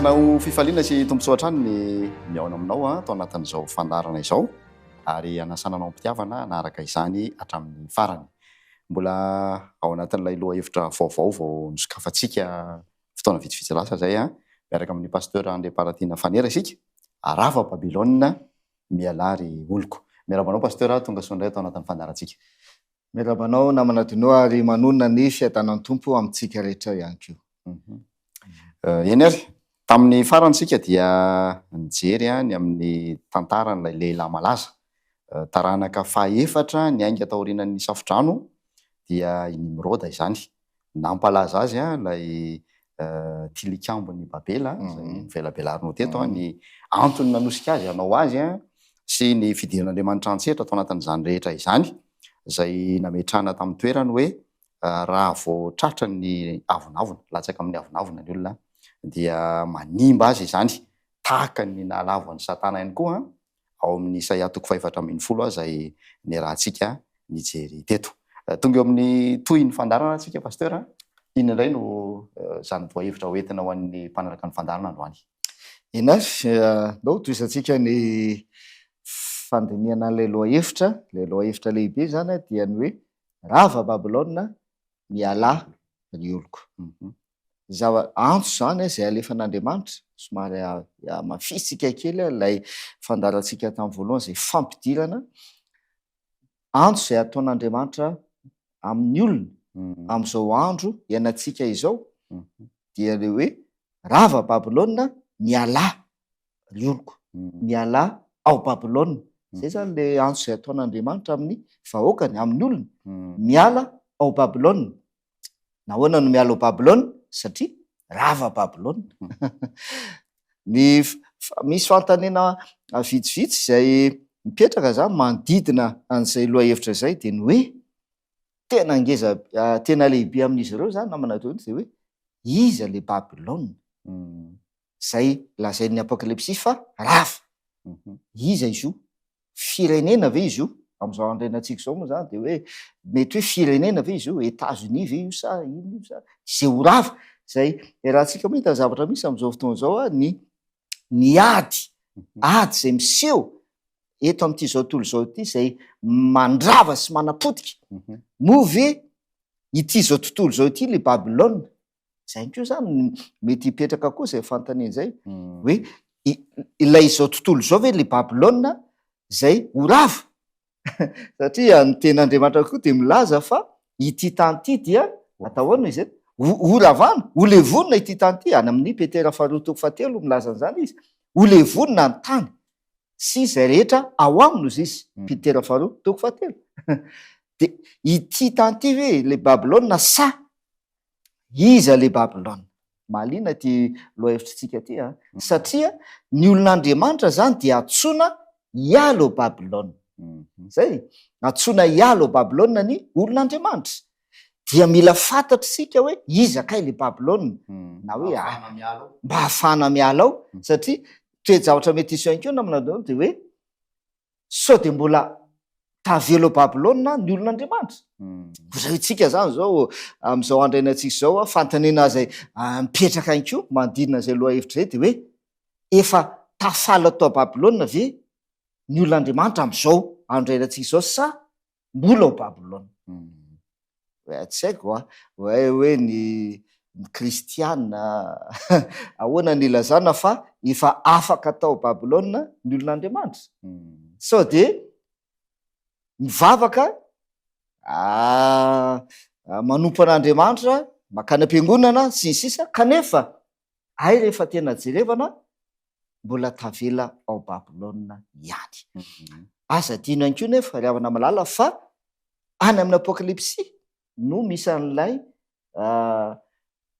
Raisina ho fifaliana sy tombontsoa hatrany ny mihaona aminao ato anatin'izao fandaharana izao ary hanasana anao am-pitiavana hanaraka izany hatramin'ny farany. Mbola ao anatin'ilay lohahevitra vaovao vao nosokafantsika fotoana vitsivitsy lasa izay, miaraka amin'ny Pasteur Andriamparatiana Fanera isika, Arava Babylona, mialà ry oloko. Miarahaba anao Pasteur, tonga soa indray ato anatin'ny fandaharantsika. Miarahaba anao namana Dino ary manonona ny fiadanan'ny Tompo amintsika rehetra ihany koa. Eny ary, tamin'ny farany isika dia nijery ny amin'ny tantaran'ilay lehilahy malaza, taranaka fahaefatra niainga taorianan'ny safodrano dia i Nimroda izany. Nampalaza azy ilay tilikambon'i Babela, izay novelabelarinao teto, ny antony nanosika azy hanao azy sy ny fidiran'Andriamanitra an-tsehatra tao anatin'izany rehetra izany, izay nametrahana tamin'ny toerany hoe raha vao tratra ny avonavona, latsaka amin'ny avonavona ny olona, dia manimba azy izany, tahaka ny nahalavo an'i Satana ihany koa ao amin'ny Isaia toko fahefatra ambin'ny folo izay niarahantsika nijery teto. Tonga eo amin'ny tohin'ny fandaharana isika Pasteur a! Inona indray no izany lohahevitra ho entina ho an'ny mpanaraka ny fandaharana androany? Eny ary, ndao hotohizantsika ny fandinihana an'ilay lohahevitra, ilay lohahevitra lehibe izany dia ny hoe rava Babylona, mialà ry oloko. Zava, antso izany izay alefan'Andriamanitra, somary hamafisintsika kely ilay fandaharantsika tamin'ny voalohany izay fampidirana, antso izay ataon'Andriamanitra amin'ny olona amin'izao andro iainantsika izao, dia ilay hoe rava Babylona, mialà ry oloko, mialà ao Babylona. Izay izany ilay antso izay ataon'Andriamanitra amin'ny vahoakany, amin'ny olony, miala ao Babylona. Nahoana no miala ao Babylona? Satria rava Babylona. Ny misy fanontaniana vitsivitsy izay mipetraka izany manodidina an'izay lohahevitra izay dia ny hoe tena ngeza tena lehibe amin'izy ireo izany namana Tony dia hoe iza ilay Babylona izay lazain'ny Apokalypsy fa rava? Iza izy io? Firenena ve izy io? Amin'izao andro iainantsika izao moa izany dia hoe mety hoe firenena ve izy io? Etats-Unis ve io sa inona io sa izay ho rava? Izay iarahantsika mahita ny zavatra misy amin'izao fotoana izao ny ny ady, ady izay miseho eto amin'ity izao tontolo izao ity izay mandrava sy manapotika. Moa ve ity izao tontolo izao ity ilay Babylona? Izay ihany koa izany mety hipetraka koa izay fanontaniana izay hoe ilay izao tontolo izao ve ilay Babylona izay ho rava? Satria ny tenin'Andriamanitra koa dia milaza fa ity tany ity dia atao ahoana izy eto? Ho ravana, ho levonina ity tany ity, any amin'ny Petera faharoa toko fahatelo milaza an'izany izy, ho levonina ny tany sy izay rehetra ao aminy hozy izy, Petera faharoa toko fahatelo. Dia ity tany ity ve ilay Babylona sa Iza ilay Babylona? Mahaliana ity lohahevitritsika ity an! Satria ny olon'Andriamanitra izany dia antsoina hiala ao Babylona. Izay, antsoina hiala ao Babylona ny olon'Andriamanitra. Dia mila fantatr'isika hoe iza kay ilay Babylona, na hoe mba hahafahana miala ao, satria toe-javatra mety hisy ihany koa namana dia hoe Sao dia mbola tavela ao Babylona ny olon'Andriamanitra? Hozahintsika izany izao amin'izao andro iainantsika izao, fanontaniana izay mipetraka ihany koa manodidina izay lohahevitra izay dia hoe efa tafala tao Babylona ve ny olon'Andriamanitra amin'izao andro iainantsika izao sa mbola ao Babylona? Hoe tsy haiko a, hoe hoe ny ny kristiana ahoana ny ilazana fa efa afaka tao Babylona ny olon'Andriamanitra? Sao dia mivavaka manompo an'Andriamanitra, mankany am-piangonana sy ny sisa kanefa hay rehefa tena jerevana mbola tavela ao Babylona ihany. Aza adino ihany koa nefa ry havana malala fa any amin'ny Apokalypsy no misy an'ilay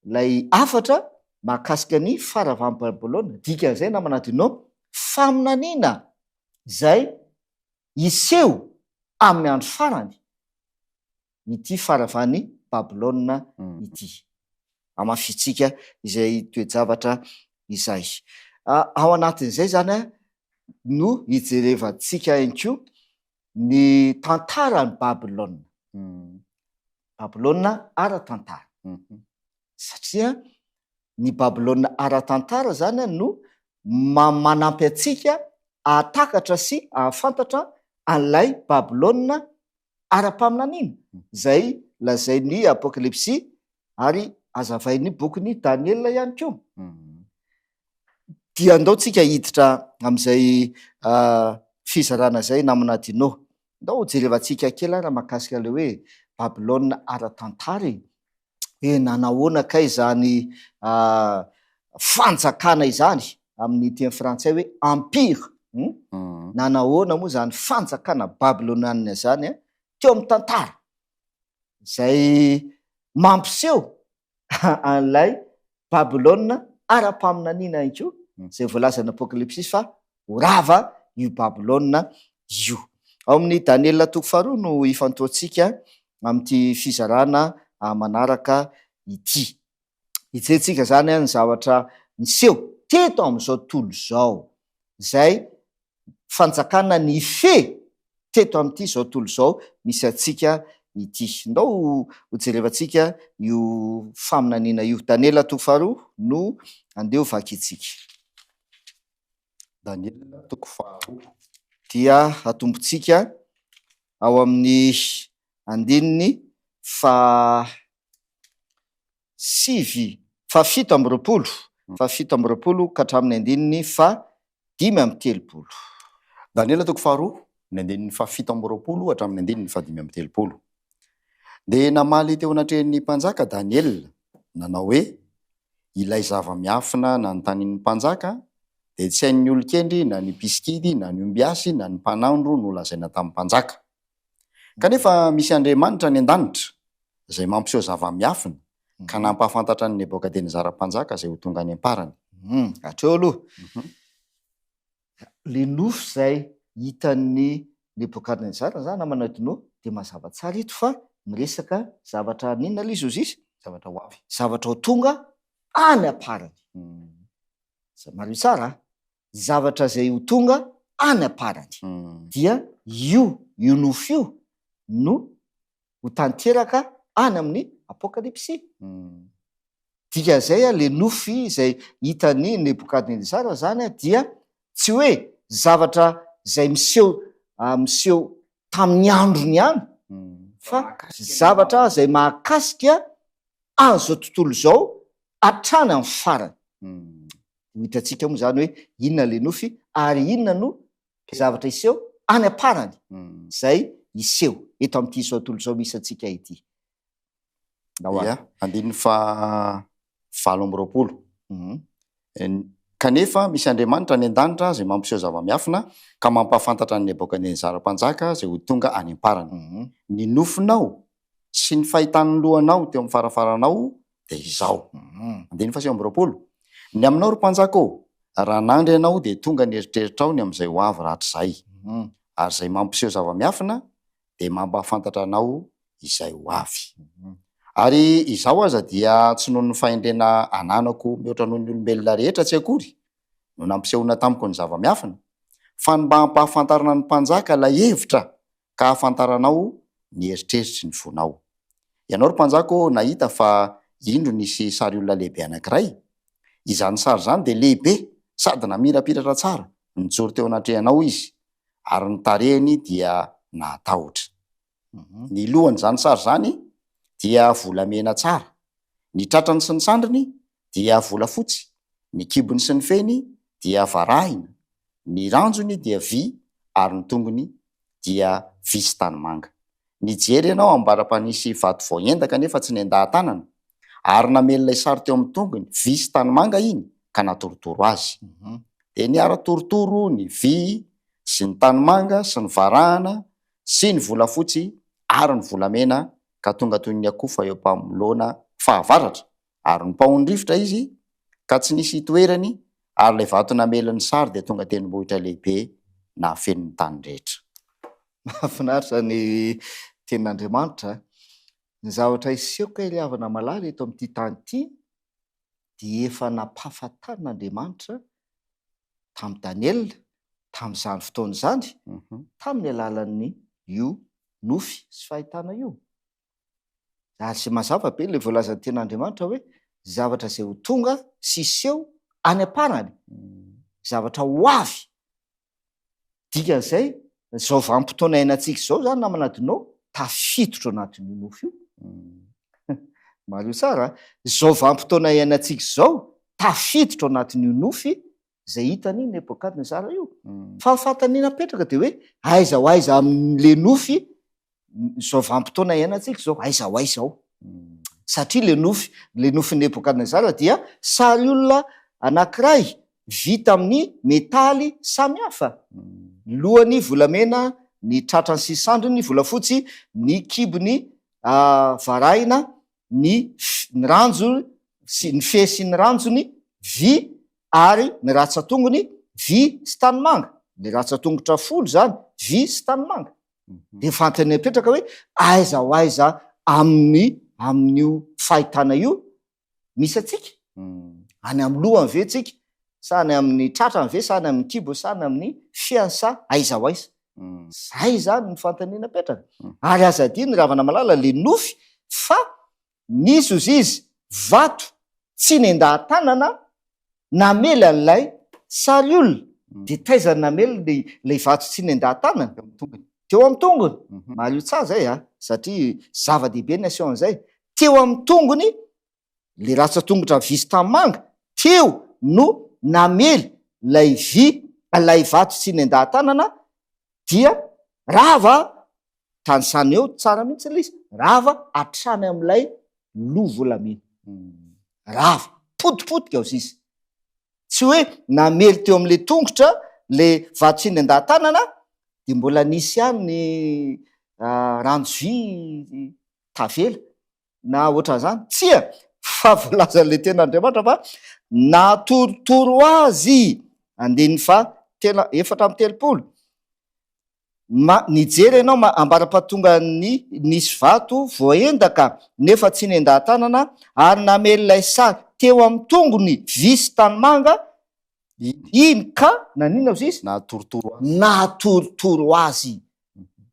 ilay hafatra mahakasika ny faharavan'i Babylona. Dikan'izay namana adinao, faminaniana izay hiseho amin'ny andro farany ity faharavan'i Babylona ity. Hamafisintsika izay toe-javatra izay. Ao anatin'izay izany no hijerevantsika ihany koa ny tantaran'i Babylona. Babylona ara-tantara. Satria. Ny Babylona ara-tantara izany no manampy antsika hahatakatra sy hahafantatra an'ilay Babylona ara-paminaniana izay lazain'ny Apokalypsy ary hazavain'ny bokin'i Daniela ihany koa. Dia andao tsika hiditra amin'izay fizarana izay namana Dino. Ndao ho jerevantsika kely ary mahakasika ilay hoe Babylona ara-tantara e. Hoe nanahoana kay izany fanjakana izany amin'ny teny frantsay hoe empire. Nanahoana moa izany fanjakana babylonianina izany teo amin'ny tantara izay mampiseho an'ilay Babylona ara-paminaniana ihany koa, izay voalazan'ny Apokalypsy fa ho rava io Babylona io. Ao amin'ny Daniela toko faharoa no ifantohantsika amin'ity fizarana manaraka ity. Hijerentsika izany ny zavatra niseho teto amin'izao tontolo izao, izay fanjakana nifehy teto amin'ity izao tontolo izao misy antsika ity. Ndao hojerevantsika io faminaniana io. Daniela toko faharoa no andeha ho vakintsika. Daniela toko faharoa. Dia atombontsika ao amin'ny andininy faha sivy, fahafito amby roapolo, fahafito amby roapolo ka hatramin'ny andininy faha-35. Daniela toko faharoa, ny andininy fahafito amby roapolo hatramin'ny andininy faha-35. Dia namaly teo anatrehan'ny mpanjaka Daniela, nanao hoe, Ilay zava-miafina nanontanian'ny mpanjaka dia tsy hain'ny olon-kendry na ny mpisikidy na ny ombiasy na ny mpanandro nolazaina tamin'ny mpanjaka. Kanefa misy Andriamanitra any an-danitra, izay mampiseho zava-miafina, ka nampahafantatra an'i Nebôkadnezara mpanjaka izay ho tonga any am-parany. Hatreo aloha, ilay nofy izay hitan'i Nebôkadnezara izany namana Dino dia mazava tsara eto fa miresaka zavatra n'inona ilay izy hozy izy? Zavatra ho avy. Zavatra ho tonga any am-parany. Mariho tsara an! zavatra izay ho tonga any am-parany. Dia io, io nofy io no ho tanteraka any amin'ny Apokalypsy. Dikan'izay, ilay nofy izay hitan'i Nebokadnezara izany dia tsy hoe zavatra izay miseho, miseho tamin'ny androny ihany, fa zavatra izay mahakasika an'izao tontolo izao hatrany amin'ny farany. Ho hitantsika moa izany hoe inona ilay nofy ary inona no zavatra hiseho any am-parany izay hiseho eto amin'ity izao tontolo izao misy antsika ity. Ia, andininy faha 28. Kanefa misy Andriamanitra any an-danitra izay mampiseho zava-miafina ka mampahafantatra an'i Nebokadnezara mpanjaka izay ho tonga any am-parany. Ny nofinao sy ny fahitan'ny lohanao teo amin'ny farafaranao dia izao. Andininy faha29. Ny aminao, ry mpanjaka ô, raha nandry ianao dia tonga ny eritreritrao ny amin'izay ho avy rahatrizay. Ary izay mampiseho zava-miafina dia mampahafantatra anao izay ho avy. Ary izaho aza dia tsy noho ny fahendrena ananako mihoatra noho ny olombelona rehetra tsy akory no nampisehoana tamiko ny zava-miafina, fa ny mba hampahafantarana ny mpanjaka ilay hevitra ka hahafantaranao ny eritreritry ny fonao. Ianao, ry mpanjaka ô, nahita fa indro nisy sary olona lehibe anankiray. Izany sary izany dia lehibe sady namirapiratra tsara, nijoro teo anatrehanao izy, ary ny tarehiny dia nahatahotra. Ny lohan'izany sary izany dia volamena tsara, ny tratrany sy ny sandriny dia volafotsy, ny kibony sy ny feny dia varahina, ny ranjony dia vy ary ny tongony dia vy sy tanimanga. Nijery ianao ambara-panisy vato voaendaka nefa tsy nendaha-tanana, ary namely ilay sary teo amin'ny tongony, vy sy tanimanga iny, ka natorotoro azy. Dia niara-torotoro ny vy sy ny tanimanga sy ny varahana sy ny volafotsy ary ny volamena ka tonga toy ny akofa eo am-pamoloana fahavaratra, ary nopaohin'ny rivotra izy ka tsy nisy hitoerany, ary ilay vato namely ny sary dia tonga tendrombohitra lehibe nahafeno ny tany rehetra. Mahafinaritra ny tenin'Andriamanitra. Ny zavatra hiseho kay ry havana malala eto amin'ity tany ity dia efa nampahafantarin'Andriamanitra tamin'i Daniela tamin'izany fotoana izany tamin'ny alalan'ny io nofy sy fahitana io. Ary izay mazava be ilay voalazan'ny tenin'Andriamanitra hoe. Zavatra izay ho tonga sy hiseho any am-parany, zavatra ho avy. Dikan'izay, izao vanim-potoana iainantsika izao izany namana Dino, tafiditra ao anatin'io nofy io. Mariho tsara a! Izao vanim-potoana iainantsika izao, tafiditra ao anatin'io nofy izay hitan'i Nebokadnezara io. Fa ny fanontaniana apetraka dia hoe, aiza ho aiza amin'ilay nofy izao vanim-potoana iainantsika izao, aiza ho aiza ao? Satria ilay nofy, ilay nofin'i Nebokadnezara dia sary olona anankiray vita amin'ny metaly samihafa. Ny lohany volamena, ny tratrany sy sandriny volafotsy, ny kibony varahina, ny ny ranjo sy ny fe sy ny ranjony vy ary ny ratsan-tongony vy sy tanimanga. Ny ratsan-tongotra folo izany, vy sy tanimanga. Dia fantany apetraka hoe aiza ho aiza amin'ny amin'io fahitana io misy antsika? Any amin'ny lohany ve tsika? Sa any amin'ny tratrany ve? Sa any amin'ny kibo? Sa any amin'ny fehany? Sa aiza ho aiza? Zay izany ny fanontaniana apetraka. Ary aza adino ry havana malala le nofy fa nisy ozy izy vato tsy nendaha-tanana namely an'ilay sary olona. Dia taiza no namely ilay vato tsy nendaha-tanana? Teo amin'ny tongony. Mariho tsara izay a, satria zava-dehibe ny aseho an'izay. Teo amin'ny tongony, ilay ratsan-tongotra vy sy tanimanga, teo no namely ilay vy, ilay vato tsy nendaha-tanana, dia rava tanisany eo tsara mihitsy ilay izy, rava hatrany amin'ilay loha volamena. Rava, potipotika ao sisa. Tsy hoe namely teo amin'ilay tongotra ilay vato tsindry an-dahatanana dia mbola nisy ihany ny ranjo vy tavela na ohatran'izany. Tsia, fa voalazan'ilay tenin'Andriamanitra fa natorotoro azy, andininy faha telo, 34. Ma, nijery ianao ma, ambara-pahatongan'ny nisy vato voaendaka nefa tsy nendaha-tanana ary namely ilay sary teo amin'ny tongony vy sy tanimanga iny ka naninona ozy izy? Nahatorotoro azy. Nahatorotoro azy.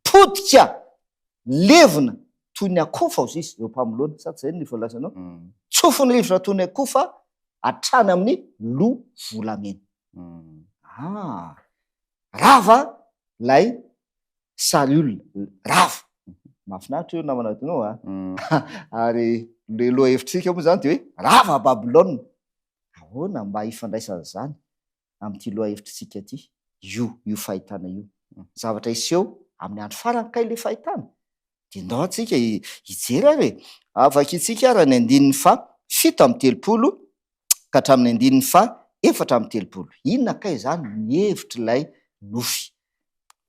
Potika, levona toy ny akofa ozy izy eo am-pamoloana. Sa tsy izay ny voalazanao? Tsofin'ny rivotra toy ny akofa hatrany amin'ny loha volamena. Ah! Rava lay sary olona, rava. Mahafinaritra io namana Dino a. Ary le lohahevitr'tsika moa zany de hoe rava Babylona. Ahoana mba hifandraisan'izany amin'ity lohahevitr'tsika ity? Io, io fahitana io. Zavatra hiseho amin'ny andro farany kay le fahitana. Dia ndao antsika hijery ary e. Vakintsika ary ny andininy faha 37 ka hatramin'ny andininy faha 34. Inona kay izany ny hevitr'ilay nofy?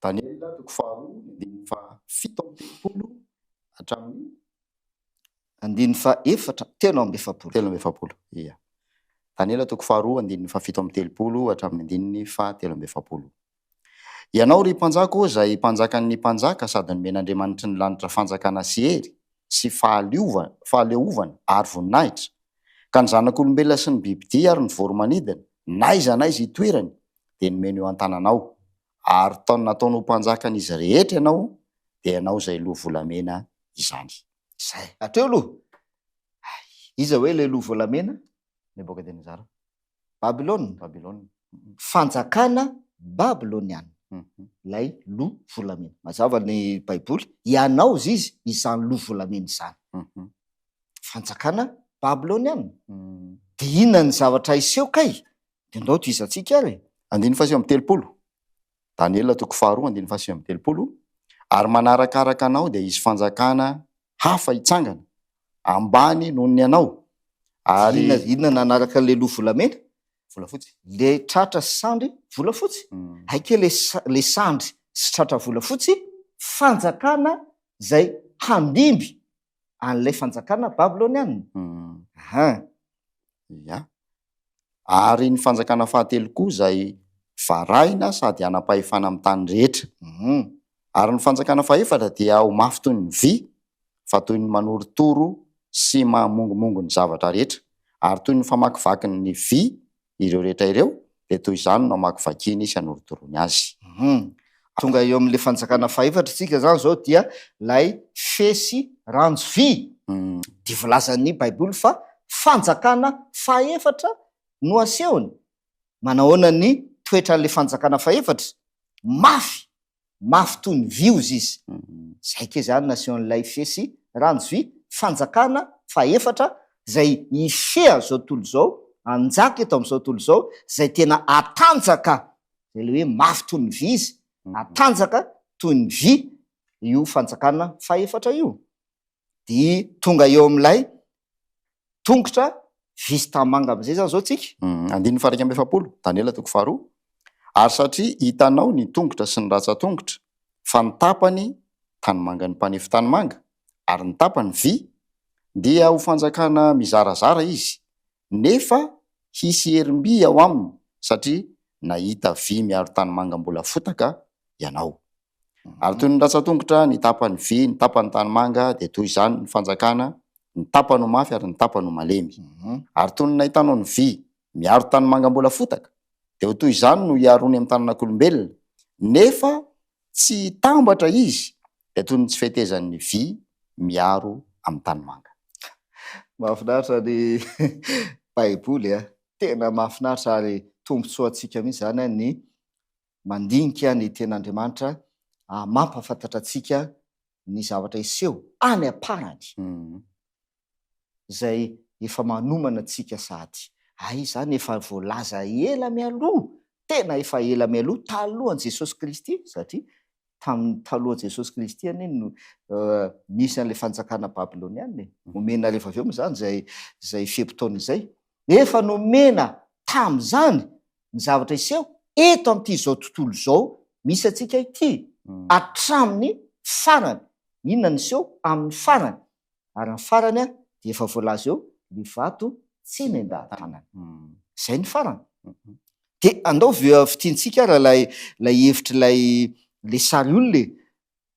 Daniela toko faharoa ny andininy faha 37 hatramin'ny. Andininy faha efatra, 43. 43, ia. Daniela toko faharoa andininy faha 37 hatramin'ny andininy faha 43. Ianao, ry mpanjaka ô, izay mpanjakan'ny mpanjaka sady nomen'Andriamanitry ny lanitra fanjakana sy hery sy fahaleovana ary voninahitra, ka ny zanak'olombelona sy ny bibidia ary ny voro-manidina, n'aiza n'aiza itoerany, dia nomeny eo an-tananao, ary nataony ho mpanjakan'izy rehetra ianao, dia ianao izay loha volamena izany. Izay. Hatreo aloha. Hay, iza hoe ilay loha volamena? Nebokadnezara. Babylona. Babylona. Fanjakana babyloniana. Ilay loha volamena. Mazava ny Baiboly. Ianao izy izy izany loha volamena izany. Fanjakana babyloniana. Dia inona ny zavatra hiseho kay? Dia ndao tohizantsika ary e. Andininy faha39. Daniela toko faharoa andininy faha39, Ary manarakaraka anao dia hisy fanjakana hafa hitsangana, ambany noho ny anao, ary. Inona, inona nanaraka an'ilay loha volamena? Volafotsy. Ilay tratra sy sandry volafotsy. Hay kay ilay sa, ilay sandry sy tratra volafotsy, fanjakana izay handimby an'ilay fanjakana babyloniana. Aha. Ya. Ary ny fanjakana fahatelo koa izay varahina sady hanam-pahefana amin'ny tany rehetra. Ary ny fanjakana fahefatra dia ho mafy toy ny vy, fa toy ny manorotoro sy mahamongomongo ny zavatra rehetra, ary toy ny famakivakin'ny vy ireo rehetra ireo, dia toy izany no hamakivakiany sy hanorotoroany azy. Tonga eo amin'ilay fanjakana fahefatra isika izany izao dia ilay fe sy ranjo vy. Dia voalazan'ny Baiboly fa. fanjakana fahefatra no asehony. Manahoana ny toetran'ilay fanjakana fahefatra? Mafy, mafy toy ny vy hozy izy. Zay kay zany nasehon'ilay fesy ranjo vy, fanjakana fahefatra izay hifehy an'izao tontolo izao, hanjaka eto amin'izao tontolo izao, izay tena hatanjaka, izay ilay hoe mafy toy ny vy izy, hatanjaka toy ny vy io fanjakana fahefatra io. Dia tonga eo amin'ilay tongotra vy sy tanimanga amin'izay izany izao tsika. Andininy faha 41, Daniela toko faharoa, Ary satria hitanao ny tongotra sy ny ratsan-tongotra, fa ny tapany tanimangan'ny mpanefy tanimanga, ary ny tapany vy, dia ho fanjakana mizarazara izy, nefa hisy herim-by ao aminy, satria nahita vy miaro tanimanga mbola fotaka ianao. Ary toy ny ratsan-tongotra, ny tapany vy, ny tapany tanimanga, dia toy izany ny fanjakana, ny tapany ho mafy ary ny tapany ho malemy. Ary toy ny nahitanao ny vy miaro tanimanga mbola fotaka, dia ho toy izany no hiaroany amin'ny tananak'olombelona, nefa tsy hitambatra izy, dia toy ny tsy fetezan'ny vy miaro amin'ny tanimanga. Mahafinaritra ny Baiboly a! Tena mahafinaritra ary tombontsoantsika mihitsy izany ny mandinika ny Tenin'Andriamanitra mampahafantatra antsika ny zavatra hiseho any am-parany, izay efa manomana antsika sahady. Hay izany efa voalaza ela mialoha, tena efa ela mialoha, talohan'i Jesosy Kristy, satria tamin'ny talohan'i Jesosy Kristy anie no nisy an'ilay fanjakana babyloniana e. Nomena rehefa avy eo moa izany izay izay fe-potoana izay. Efa nomena tamin'izany ny zavatra hiseho eto amin'ity izao tontolo izao misy antsika ity hatramin'ny farany. Inona no hiseho amin'ny farany? Ary ny farany dia efa voalaza eo, ny vato tsy nendahan-tanana. Izay ny farany. Dia andao fintintsika ary ilay ilay hevitr'ilay ilay sary olona e.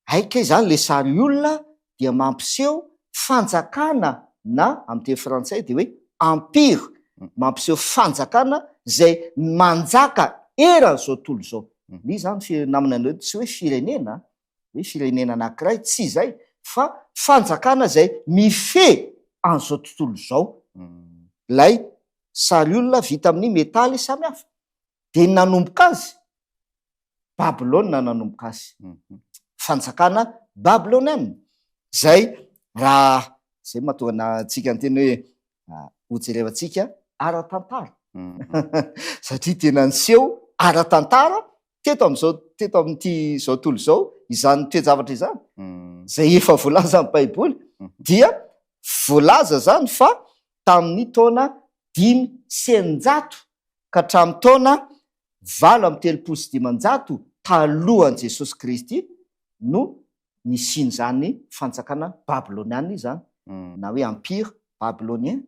Hay kay izany ilay sary olona dia mampiseho fanjakana na amin'ny teny frantsay dia hoe empire, mampiseho fanjakana izay manjaka eran'izao tontolo izao. Ny izany fi- namana anareo tsy hoe firenena, hoe firenena anankiray, tsy izay, fa fanjakana izay mifehy an'izao tontolo izao. Ilay sary olona vita amin'ny metaly samihafa. Dia ny nanomboka azy, Babylona nanomboka azy. Fanjakana babyloniana. Izay raha, izay mahatonga antsika niteny hoe hojerevantsika ara-tantara. Satria tena niseho ara-tantara teto amin'izao, teto amin'ity izao tontolo izao izany toe-javatra izany. Izay efa voalazan'ny Baiboly dia voalaza izany fa tamin'ny taona 605 ka hatramin'ny taona 538 talohan'i Jesosy Kristy no nisian'izany fanjakana babyloniana izany, na hoe empire babylonien,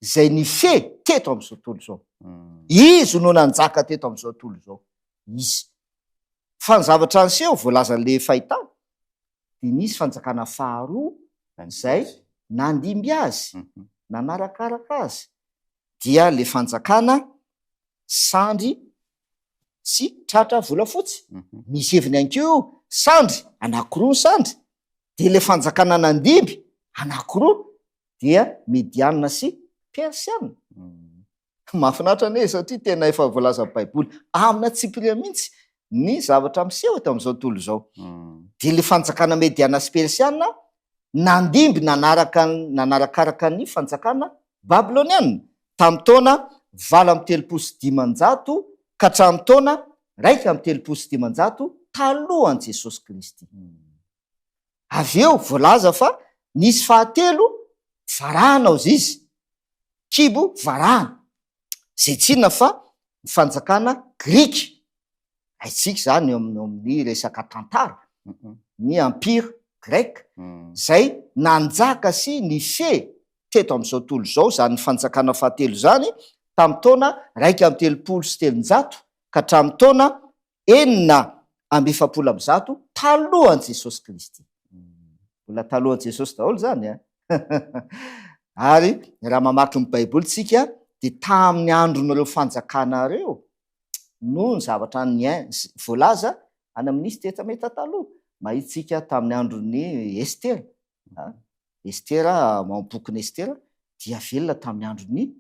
izay nifehy teto amin'izao tontolo izao. Izy no nanjaka teto amin'izao tontolo izao. Izy. Fa ny zavatra niseho, voalazan'ilay fahitana, dia nisy fanjakana faharoa izay nandimby azy, nanarakaraka azy, dia le fanjakana sandry sy tratra volafotsy. Misy heviny ihany koa io, sandry, anankiroa ny sandry, dia le fanjakana nandimby anankiroa dia Mediana sy Persiana. Mahafinaritra anie satria tena efa voalazan'ny Baiboly amina tsipiriany mihitsy ny zavatra miseho eto amin'izao tontolo izao. Dia le fanjakana Mediana sy Persiana nandimby nanaraka nanarakaraka ny fanjakana babyloniana tamin'ny taona 538 ka hatramin'ny taona 531 talohan'i Jesosy Kristy. Avy eo voalaza fa nisy fahatelo varahana ozy izy, kibo varahana, izay tsy inona fa ny fanjakana grika. Haintsika izany eo amin'ny resaka tantara, ny empire grec, izay nanjaka sy nifehy teto amin'izao tontolo izao izany fanjakana fahatelo izany tamin'ny taona 331 ka hatramin'ny taona 146 talohan'i Jesosy Kristy. Mbola talohan'i Jesosy daholo izany an! Ary raha mamaky ny Baiboly tsika dia tamin'ny andron'ireo fanjakana ireo no ny zavatra niain- voalaza any amin'ny Testamenta Taloha. Mahitsika tamin'ny andron'i Estera. Estera, ao amin'ny bokin'i Estera. dia velona tamin'ny andron'ny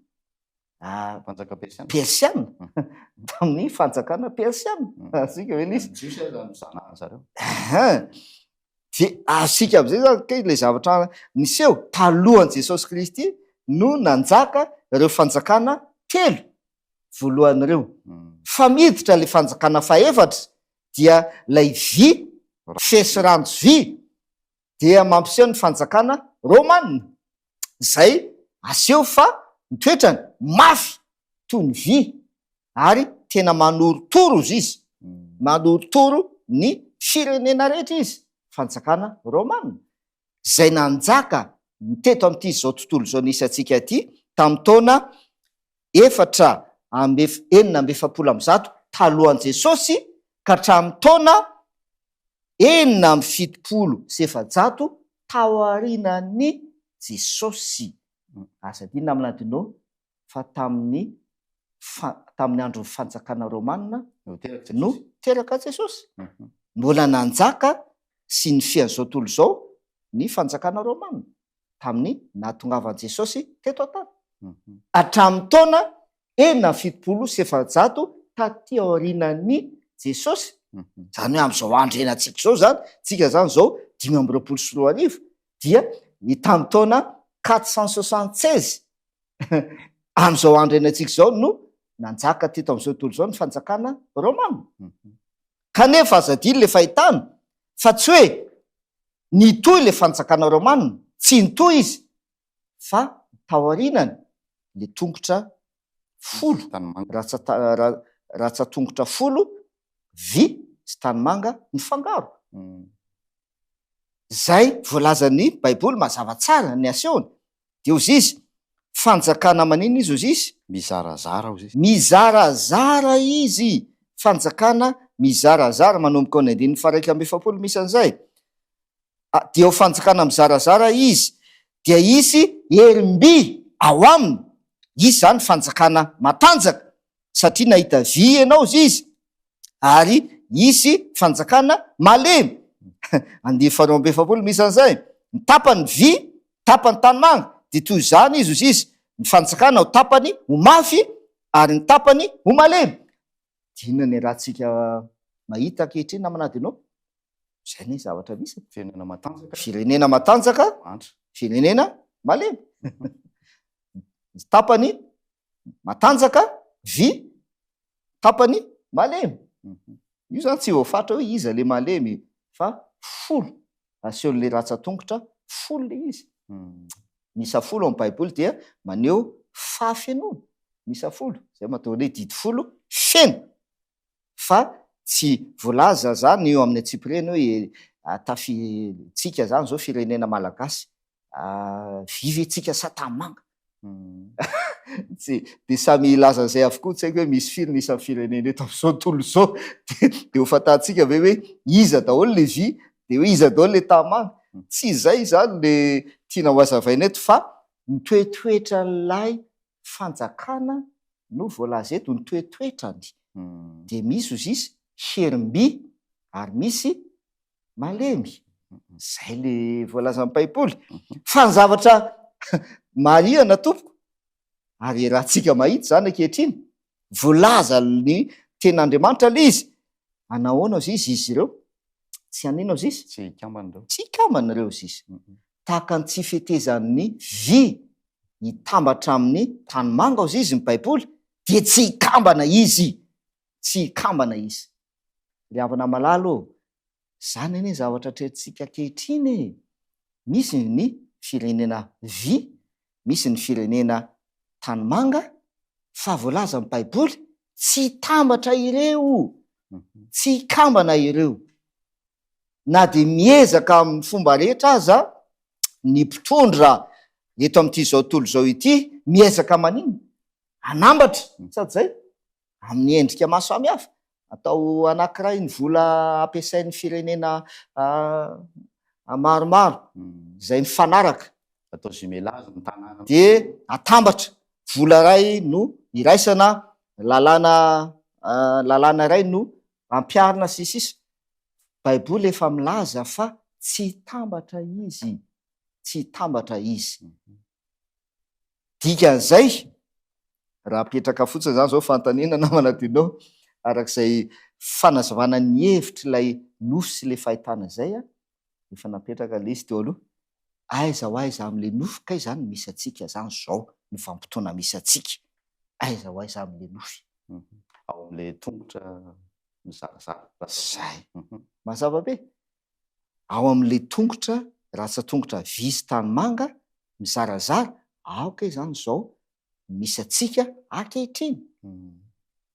Mpanjaka persiana. Persiana, tamin'ny fanjakana persiana. Azontsika ve ilay izy? Ny Jiosy aza nozanahan zareo. Ahan. Dia azontsika amin'izay zany kay ilay zavatra niseho talohan'i Jesosy Kristy no nanjaka ireo fanjakana telo voalohany ireo. Fa miditra ilay fanjakana fahefatra dia ilay vy, fe sy ranjo vy, dia mampiseho ny fanjakana romana izay aseho fa ny toetrany mafy toy ny vy ary tena manorotoro izy, manorotoro ny firenena rehetra izy, fanjakana romana izay nanjaka teto amin'ity izao tontolo izao nisy antsika ity tamin'ny taona 146 talohan'i Jesosy ka hatramin'ny taona 476 taorianan'i Jesosy. Aza adino namana Dino fa tamin'ny tamin'ny andron'ny fanjakana romana no teraka Jesosy. Mbola nanjaka sy nifehy an'izao tontolo izao ny fanjakana romana tamin'ny nahatongavan'i Jesosy teto an-tany. Hatramin'ny taona 476 taty aorianan'i Jesosy, izany hoe amin'izao andro iainantsika izao izany, tsika izany izao 2025, dia ny tamin'ny taona 476 amin'izao andro iainantsika izao no nanjaka teto amin'izao tontolo izao ny fanjakana romana. Kanefa aza adino ilay fahitana fa tsy hoe nitohy ilay fanjakana romana, tsy nitohy izy fa taorianany le tongotra folo, ratsan-tongotra folo vy sy tanimanga nifangaro. Izay voalazan'ny Baiboly mazava tsara ny asehony. Dia hozy izy, fanjakana maninona izy hozy izy? Mizarazara hozy izy. Mizarazara izy, fanjakana mizarazara, manomboka ao amin'ny andininy faha 41 misy an'izay. Dia ho fanjakana mizarazara izy, dia hisy herim-by ao aminy, hisy izany fanjakana matanjaka, satria nahita vy ianao hozy izy, ary hisy fanjakana malemy. Andininy faha 42 misy an'izay, ny tapany vy, tapany tanimanga, dia toy izany izy hozy izy, ny fanjakana ho tapany ho mafy, ary ny tapany ho malemy. Dia inona ny iarahantsika mahita ankehitriny namana Adino? Izay anie zavatra misy e. Firenena matanjaka. Firenena matanjaka. Mahantra. Firenena malemy. Ny tapany matanjaka, vy, tapany malemy. Io zany tsy voafaritra hoe iza le malemy fa folo asehon'le ratsan-tongotra folo le izy. Ny isa folo ao amin'ny baiboly dia maneho fahafenoana. Ny isa folo, zay mahatonga ny hoe didy folo feno. Fa tsy voalaza zany eo amin'ny antsipiriany hoe tafi tsika zany zao firenena malagasy vy ve tsika sa tanimanga? Tsy de samy hilaza an'izay avokoa tsy haiko hoe misy firy ny isan'ny firenena eto amin'izao tontolo izao de de ho fantatsika ve hoe iza daholo le vy de hoe iza daholo le tanimanga? Tsy izay izany le tiana ho hazavaina eto fa ny toetoetran'ilay fanjakana no voalaza eto, ny toetoetrany dia misy ozy izy herim-by ary misy malemy, zay le voalazan'ny baiboly, fa ny zavatra marihana tompoko ary iarahantsika mahita izany ankehitriny, voalazan'ny tenin'Andriamanitra le izy, anahoana ozy izy izy ireo, tsy hanina ozy izy? Tsy hikambana ireo. Tsy hikambana ireo ozy izy, tahaka ny tsy fetezan'ny vy hitambatra amin'ny tanimanga ozy izy ny baiboly dia tsy hikambana izy, tsy hikambana izy. Ry havana malala ô, zany anie zavatra atrehintsika ankehitriny e! Misy ny firenena vy, misy ny firenena tanimanga, fa voalazan'ny baiboly tsy hitambatra ireo, tsy hikambana ireo. Na dia miezaka amin'ny fomba rehetra aza ny mpitondra eto amin'ity izao tontolo izao ity, miezaka maninona? Hanambatra, sady zay, amin'ny endrika maro samihafa. Atao anankiray ny vola ampiasain'ny firenena maromaro izay mifanaraka. Atao jumelage ny tanàna. Dia atambatra, vola iray no iraisana, lalàna lalàna iray no ampiharina sy ny sisa. Baiboly efa milaza fa tsy hitambatra izy, tsy hitambatra izy. Dikan'izay, raha apetraka fotsiny izany izao fanontaniana namana Dino, arak'izay fanazavana ny hevitr'ilay nofy sy ilay fahitana izay, efa napetraka ilay izy teo aloha, aiza ho aiza amin'ilay nofy kay izany no misy antsika izany izao, ny vanim-potoana misy antsika, aiza ho aiza amin'ilay nofy? Ao amin'ilay tongotra mizarazara. Izay. Mazava be. Ao amin'ilay tongotra, rantsan-tongotra vy sy tanimanga, mizarazara, ao kay izany izao no misy antsika ankehitriny.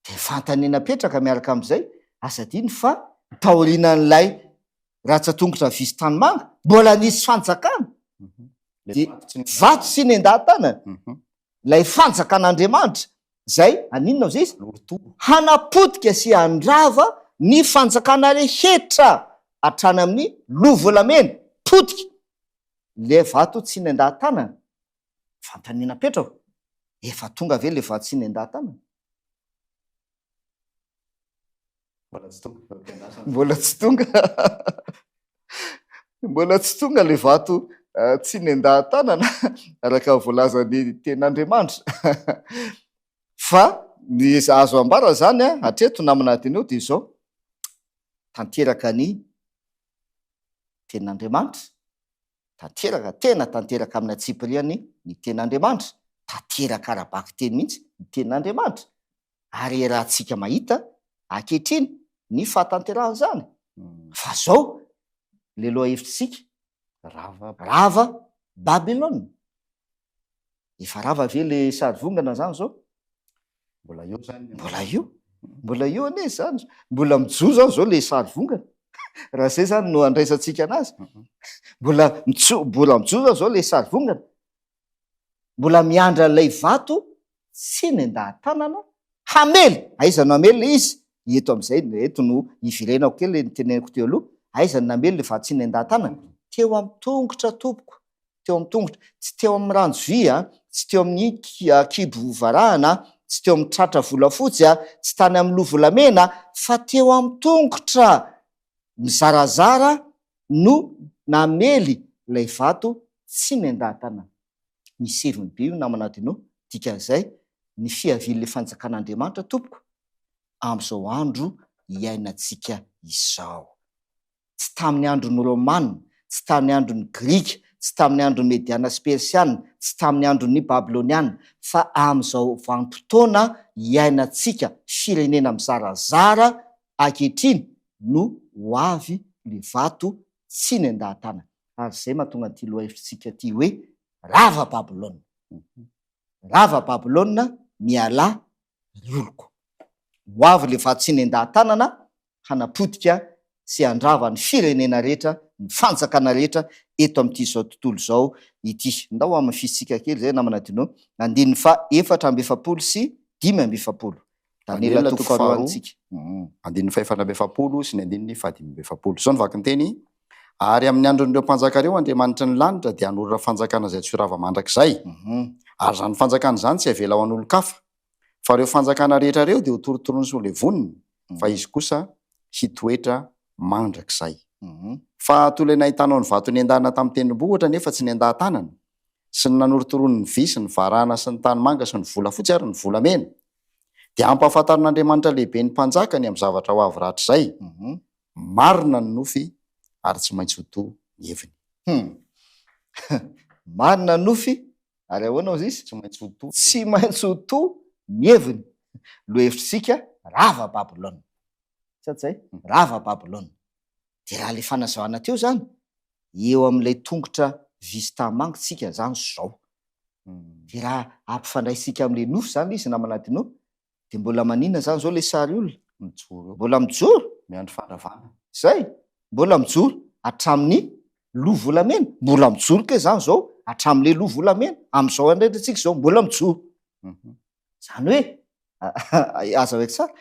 Dia fanontaniana apetraka miaraka amin'izay, aza adino fa taorianan'ilay rantsan-tongotra vy sy tanimanga, mbola nisy fanjakana. Dia vato tsy nendaha-tanana. Ilay fanjakan'Andriamanitra izay haninona ozy izy? Hanapotika sy handrava ny fanjakana rehetra hatrany amin'ny loha volamena, potika ilay vato tsy nendaha-tanana. Fanontaniana apetrako, efa tonga ve ilay vato tsy nendaha-tanana? Mbola tsy tonga. Mbola tsy tonga. Mbola tsy tonga ilay vato tsy nendahan-tanana araka ny voalazan'ny tenin'Andriamanitra. Fa ny azo ambara izany hatreto namana adino dia izao, tanteraka ny tenin'Andriamanitra, tanteraka, tena tanteraka amin'ny antsipiriany ny tenin'Andriamanitra, tanteraka ara-bakiteny mihitsy ny tenin'Andriamanitra. Ary iarahantsika mahita ankehitriny ny fahatanterahan'izany. Fa zao le lohahevitr'isika, Rava rava Babylona. Efa rava ve le sarivongana zany zao? Mbola eo zany. Mbola eo. Mbola eo anie zany. Mbola mijoro zany zao le sarivongana. Raha zay zany no andraisantsika anazy. Mbola mitso- mbola mijoro zany zao le sarivongana. Mbola miandry an'ilay vato tsy nendahan-tanana hamely! Aiza no hamely ilay izy? Eto amin'izay, eto no iverenako kely ilay noteneniko teo aloha. Aiza no namely ilay vato tsy nendahan-tanana? Teo amin'ny tongotra tompoko, teo amin'ny tongotra. Tsy teo amin'ny ranjo vy, tsy teo amin'ny kibo varahana, tsy teo amin'ny tratra volafotsy, tsy tany amin'ny loha volamena, fa teo amin'ny tongotra mizarazara no namely ilay vato tsy nendaha-tanana. Misy heviny be io namana Adino, dikan'izay ny fiavian'ilay fanjakan'Andriamanitra tompoko amin'izao andro iainantsika izao. Tsy tamin'ny andron'ny Romana, tsy tamin'ny andron'ny Grika, tsy tamin'ny andron'ny Mediana sy Persiana, tsy tamin'ny andron'ny Babyloniana, fa amin'izao vanim-potoana iainantsika firenena mizarazara ankehitriny no ho avy le vato tsy nendaha-tanana. Ary izay mahatonga an'ity lohahevitritsika ity hoe rava Babylona. Rava Babylona, mialà ry oloko. Ho avy le vato tsy nendaha-tanana hanapotika sy handrava ny firenena rehetra, ny fanjakana rehetra eto amin'ity izao tontolo izao ity. Ndao hamafisintsika kely izay namana Dino, andininy faha 44 sy 45. Daniela toko faharoa, andininy fahefatra amby efapolo sy ny andininy fahadimy amby efapolo. Izao no vakin-teny, Ary amin'ny andron'ireo mpanjaka ireo Andriamanitry ny lanitra dia hanorina fanjakana izay tsy ho rava mandrakizay, ary izany fanjakana izany tsy havela ho an'olon-kafa, fa ireo fanjakana rehetra ireo dia hotorotoroiny sy holevoniny, fa izy kosa hitoetra mandrakizay. Fa toy ilay nahitanao ny vato niendahana tamin'ny tendrombohitra nefa tsy niendahan-tanana, sy ny nanorotoroany ny vy sy ny varahana sy ny tanimanga sy ny volafotsy ary ny volamena, dia hampahafantarin'Andriamanitra lehibe ny mpanjaka ny amin'ny zavatra ho avy rahatrizay. Marina ny nofy ary tsy maintsy ho to ny heviny. Hum. Marina ny nofy ary ahoana hozy izy? Tsy maintsy ho to. Tsy maintsy ho to ny heviny. Lohahevitr'isika, rava Babylona. Sa tsy zay? Rava Babylona. Dia raha ilay fanazavana teo izany, eo amin'ilay tongotra vista mango tsika izany izao. Dia raha ampifandraisika amin'ilay nofy izany ilay izy namana Dino, dia mbola maninona izany izao ilay sary olona? Mijoro eo. Mbola mijoro? Miandry fandravana. Izay, mbola mijoro hatramin'ny loha volamena. Mbola mijoro kay izany izao hatramin'ilay loha volamena. Amin'izao andro tsika izao mbola mijoro. Izany hoe, azavaiko tsara,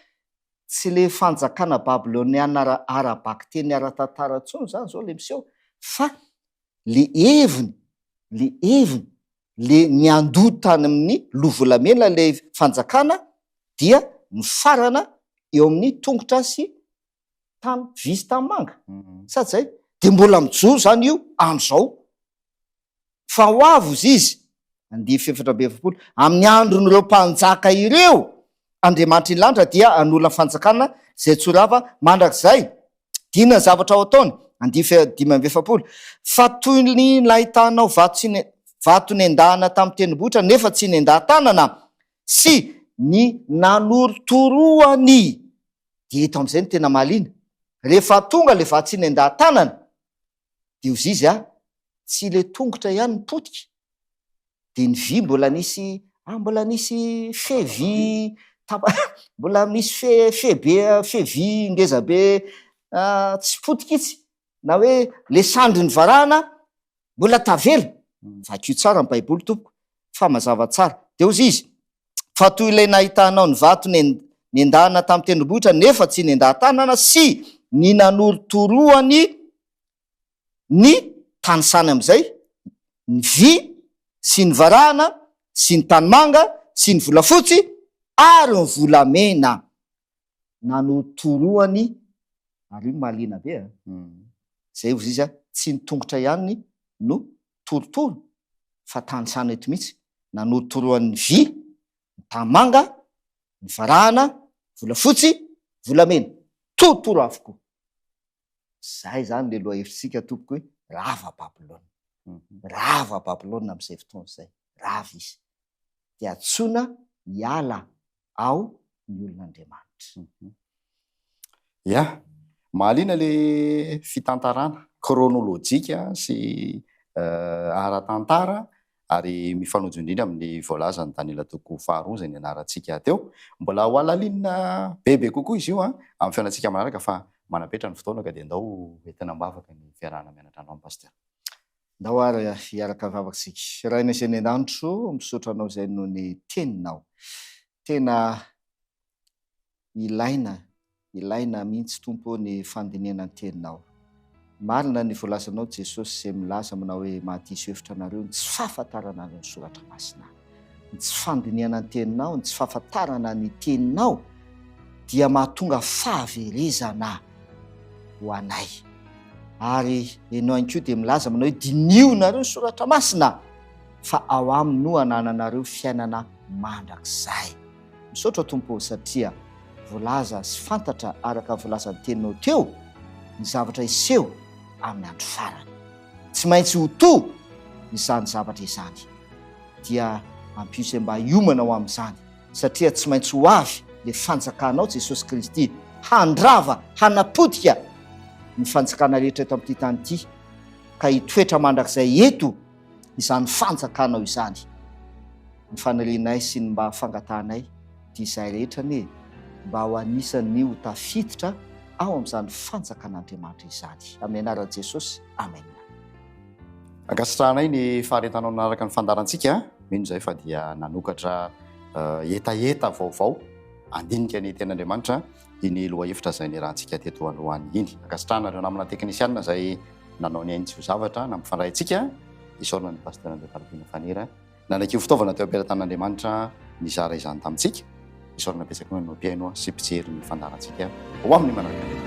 tsy ilay fanjakana babyloniana ara-bakiteny ara-tantara intsony izany izao ilay miseho, fa le heviny, le heviny, le niandoha tany amin'ny loha volamena ilay fanjakana dia mifarana eo amin'ny tongotra sy tany vy sy tanimanga. Sa tsy zay? Dia mbola mijoro izany io amin'izao. Fa ho avy ozy izy. Andiany 44, Amin'ny andron'ireo mpanjaka ireo, Andriamanitry ny lanitra dia hanorina fanjakana izay tsy ho rava mandrakizay. Inona ny zavatra ho ataony? Andiany 45, Fa toy ny nahitanao vato tsy ne, vato nendahana tamin'ny tendrombohitra nefa tsy nendahan-tanana, sy ny nanorotoroany, dia eto amin'izay no tena mahaliana, rehefa tonga ilay vato tsy nendahan-tanana, dia hozy izy a, tsy ilay tongotra ihany no potika, dia ny vy mbola nisy, ah mbola nisy fe vy tapa, mbola misy fe fe be fe vy ngeza be tsy potika itsy, na hoe le sandrin'ny varahana mbola tavela, vakio tsara ny baiboly tompoko fa mazava tsara, dia hozy izy, fa toy ilay nahitanao ny vato nendahana tamin'ny tendrombohitra nefa tsy nendahan-tanana sy ny nanorotoroany ny tanisany amin'izay, ny vy sy ny varahana sy ny tanimanga sy ny volafotsy ary ny volamena. Nanorotoroany, ary io mahaliana be a! Izay hozy izy a, tsy ny tongotra ihany no torotoro fa tanisana eto mihitsy, nanorotoroan'ny vy, ny tanimanga, ny varahana, volafotsy, volamena. Torotoro avokoa. Zay zany le lohahevitsika tompoko hoe rava Babylona. Rava Babylona amin'izay fotoana izay. Rava izy. Dia antsoina hiala ao ny olon'Andriamanitra. Ya, mahaliana le fitantarana chronolojika sy ara-tantara ary mifanojo indrindra amin'ny voalazan'i Daniela toko faharoa izay nianarantsika teo. Mbola ho halalinina bebe kokoa izy io amin'ny fihaonantsika manaraka fa manapetra ny fotoana ka dia ndao entina am-bavaka ny fiarahana mianatra androany Pasteur. Ndao ary hiaraka hivavaka isika. Rainay izay any an-danitro, misaotra Anao izay noho ny Teninao. Tena Ilaina, ilaina mihitsy Tompo ô ny fandinihana ny teninao. Marina ny voalazanao Jesosy izay milaza manao hoe mahadiso hevitra anareo ny tsy fahafantarana ny soratra masina. Ny tsy fandinihana ny teninao, ny tsy fahafantarana ny teninao dia mahatonga fahaverezana ho anay. Ary ianao ihany koa dia milaza manao hoe diniho nareo ny soratra masina fa ao aminy no anananareo fiainana mandrakizay. Misaotra Tompo ô satria voalaza sy fantatra araka ny voalazan'ny teninao teo ny zavatra hiseho amin'ny andro farany. Tsy maintsy ho to izany zavatra izany. Dia ampio izay mba hiomana ho amin'izany satria tsy maintsy ho avy le fanjakanao Jesosy Kristy handrava, hanapotika ny fanjakana rehetra eto amin'ity tany ity ka hitoetra mandrakizay eto izany fanjakanao izany. Ny fanirianay sy ny mba fangatahanay dia izahay rehetra anie mba ho anisan'ny ho tafiditra ao amin'izany fanjakan'Andriamanitra izany. Amin'ny anaran'i Jesosy, Amen. Ankasitrahanay ny faharetanao nanaraka ny fandaharantsika. Mino izahay fa dia nanokatra hetaheta vaovao handinika ny Tenin'Andriamanitra iny lohahevitra izay niarahantsika teto androany iny. Ankasitrahana ireo namana teknisianina izay nanao ny ainy tsy ho zavatra nampifandray antsika. Isaorana ny Pasteur Andriatarobina Fanera nanaiky ho fitaovana teo am-pelatanan'Andriamanitra nizara izany tamintsika. Isaorana betsaka koa ianao mpihaino sy mpijery ny fandaharantsika. Ho amin'ny manaraka indray.